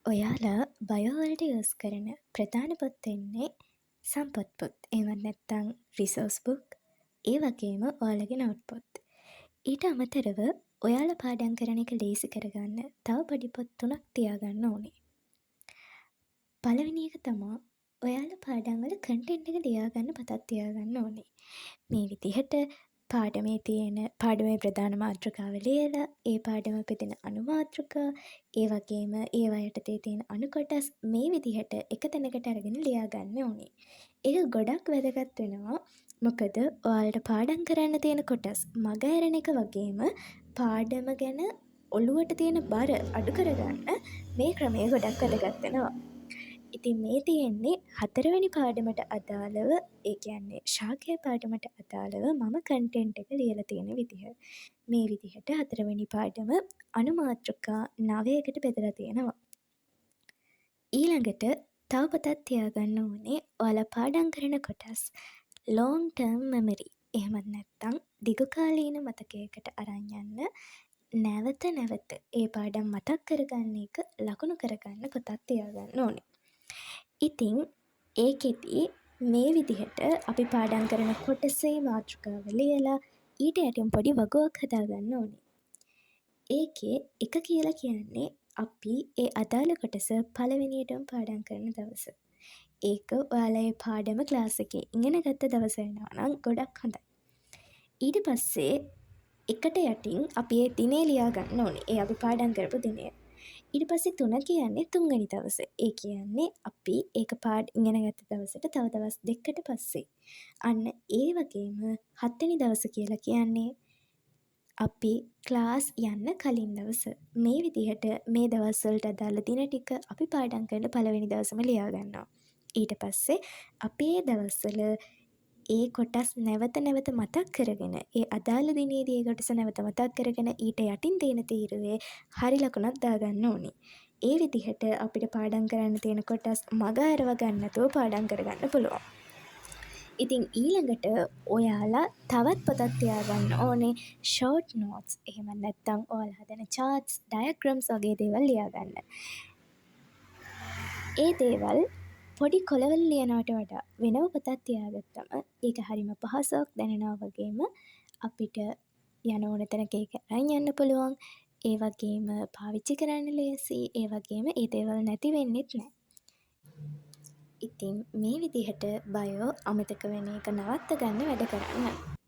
ඔයාලා බයෝ වලට යූස් කරන ප්‍රධාන පොත් වෙන්නේ සම්පත් පොත්. එහෙමත් නැත්නම් රිසෝස් බුක්. ඒ වගේම ඔයාලගේ නෝට් පොත්. ඊට අමතරව ඔයාලා පාඩම් කරන එක ලේසි කරගන්න තව පොඩි පොත් තුනක් තියාගන්න ඕනේ. පළවෙනි එක තමා ඔයාලා පාඩම් වල කන්ටෙන්ට් එක ලියාගන්න පොතක් තියාගන්න ඕනේ. මේ විදිහට පාඩමේ තියෙන පාඩමේ ප්‍රධාන මාතෘකාව ලියලා, ඒ පාඩම බෙදෙන අනුමාතෘකා, ඒ වගේම ඒවා යටතේ තියෙන අනු කොටස් මේ විදිහට එක තැනකට අරගෙන ලියා ගන්න ඕනේ. ඒක ගොඩක් වැදගත් වෙනවා. මොකද ඔයාලට පාඩම් කරන්න තියෙන කොටස් මග ඇරෙන එක වගේම පාඩම ගැන ඔළුවට තියෙන බර අඩු කරගන්න මේ ක්‍රමය ගොඩක් වැදගත් වෙනවා. ඉතින් මේ තියෙන්නේ හතරවෙනි පාඩමට අදාළව, ඒ කියන්නේ ශාකය පාඩමට අදාළව මම කන්ටෙන්ට් එක ලියලා තියෙන විදිහ. මේ විදිහට හතරවෙනි පාඩම අනුමාතෘකා නවයකට බෙදලා තියෙනවා. ඊළඟට තව පොතක් තියාගන්න ඕනේ ඔයාලා පාඩම් කරන කොටස් ලෝන්ග් ටර්ම් මෙමරි, එහෙමත් නැත්නම් දිගුකාලීන මතකයකට අරන් යන්න නැවත නැවත ඒ පාඩම් මතක් කරගන්න එක ලකුණු කරගන්න පොතක් තියාගන්න ඕනේ. ඉතින් ඒකෙදි මේ විදිහට අපි පාඩම් කරන කොටසේ මාතෘකාව ලියලා ඊට යටින් පොඩි වගුවක් හදාගන්න ඕනේ. ඒකේ එක කියලා කියන්නේ අපි ඒ අදාළ කොටස පළවෙනියටම පාඩම් කරන දවස. ඒක ඔයාලා ඒ පාඩම ක්ලාස් එකේ ඉගෙන ගත්ත දවස වෙනවා නම් ගොඩක් හොඳයි. ඊට පස්සේ එකට යටින් අපි ඒ දිනය ලියා ගන්න ඕනේ. ඒ අපි පාඩම් කරපු දිනය. ඊට පස්සේ තුන කියන්නේ තුන්වෙනි දවස. ඒ කියන්නේ අපි ඒක ඉගෙන ගත්ත දවසට තව දවස් 2කට පස්සේ. අන්න ඒ වගේම හත්වෙනි දවස කියලා කියන්නේ අපි ක්ලාස් යන්න කලින් දවස. මේ විදිහට මේ දවස් වලට අදාළ දින ටික අපි පාඩම් කරන පළවෙනි දවසම ලියා ගන්නවා. ඊට පස්සේ අපි ඒ දවස්වල ඒ කොටස් නැවත නැවත මතක් කරගෙන, ඒ අදාළ දිනේදී ඒ කොටස නැවත මතක් කරගෙන ඊට යටින් තියෙන තීරුවේ හරි ලකුණක් දාගන්න ඕනේ. ඒ විදිහට අපිට පාඩම් කරන්න තියෙන කොටස් මග අරව ගන්න නැතුව පාඩම් කරගන්න පුළුවන්. ඉතින් ඊළඟට ඔයාලා තවත් පොතක් තියාගන්න ඕනේ ෂෝට් නෝට්ස්, එහෙම නැත්නම් ඔයාලා හදන චාට්ස්, ඩයග්‍රම්ස් වගේ දේවල් ලියාගන්න. ඒ දේවල් පොඩි කොළවල ලියනවට වඩා වෙනම පොතක් තියාගත්තම ඒක හරිම පහසුවක් දැනෙනවා වගේම අපිට යන ඕන තැනක ඒක අරන් යන්න පුළුවන්. ඒ වගේම පාවිච්චි කරන්න ලේසියි. ඒ වගේම ඒ දේවල් නැති වෙන්නෙත් නෑ. ඉතින් මේ විදිහට බයෝ අමතක වෙන එක නවත්ත ගන්න වැඩ කරන්න.